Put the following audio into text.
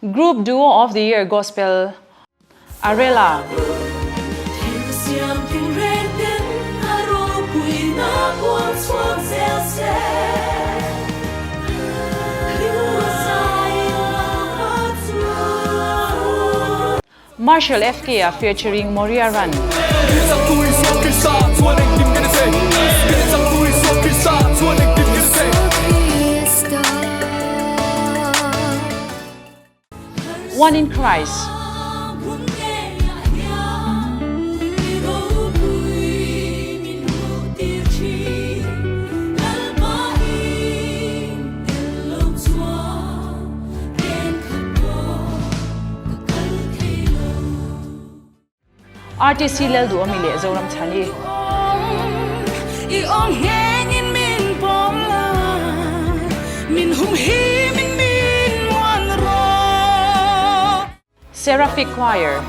Group Duo of the Year Gospel, Arela. Marshall FK-a featuring Moria Run. One in Christ. RTC Lalduhawmi leh Zoramchhani. Seraphic Choir.